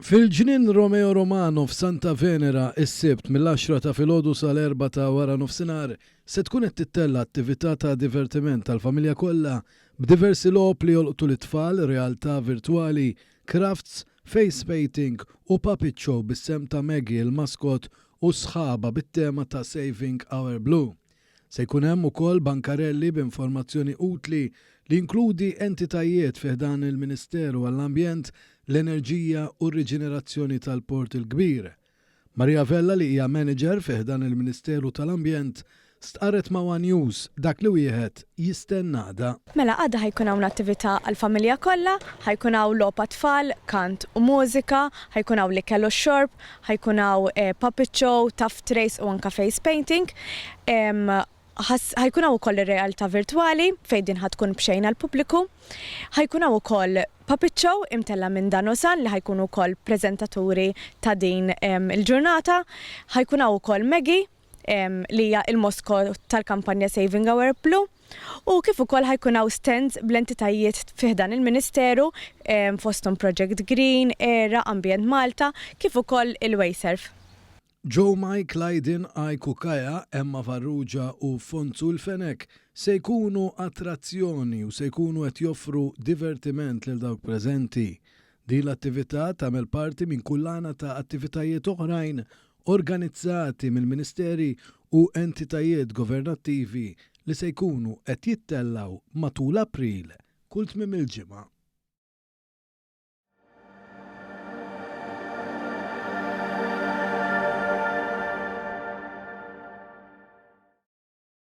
Fil-Ġnien Romeo Romano f'Santa Venera s-Sibt mill-għaxra ta' filgħodu sal-erbgħa ta' waranofsinhar se tkun qed tittella' attività ta' divertiment għall-familja kollha b'diversi logħob li jolqtu lit-tfal, realtà virtwali, crafts, face painting u puppet show bis-sehem ta' Maggie il-mascot u sħabha bit-tema ta' Saving Our Blue. Se jkun hemm ukoll bankarelli b'informazzjoni utli li jinkludi entitajiet fi ħdan il-Ministeru għall-Ambjent, l-Enerġija u r-Riġenerazzjoni tal-Port il-Kbir. Maria Vella li hija Manager fi ħdan il-Ministeru tal-Ambjent stqarret ma' one News dak li wieħed jistenna għada. Mela għada ħa jkun hawn attività għall-familja kollha, ħa jkun hawn logħob għat-tfal, kant u mużika, ħa jkun hawn l-ikel u x-xorb, Ħa jkun hawn puppet show, tuft race u anke face painting. Ħa jkun hawn ukoll ir-realtà virtwali fejn din ħa tkun b'xejn għall-pubbliku. Ħa jkun hawn ukoll puppet show imtella' minn Dan u San li ħa jkunu wkoll preżentaturi ta' din il-ġurnata. Ħa jkun hawn ukoll Maggie li hija il-mascot tal-kampanja Saving Our Blue u kif ukoll ħa jkun hawn stands bl-entitajiet fi ħdan il-Ministeru fosthom Project Green, ERA, Ambjent Malta kif ukoll il-Wayserv. Joe Mike, Lydon, Ike u Kaya, Emma Farrugia u Fonzu l-Fenech se jkunu attrazzjoni u se jkunu qed joffru divertiment lil dawk preżenti. Din l-attività tagħmel parti minn kullana ta' attivitajiet oħrajn organizzati mill-Ministeri u entitajiet governattivi li se jkunu qed jittellgħu matul April kull tmiem il-ġimgħa.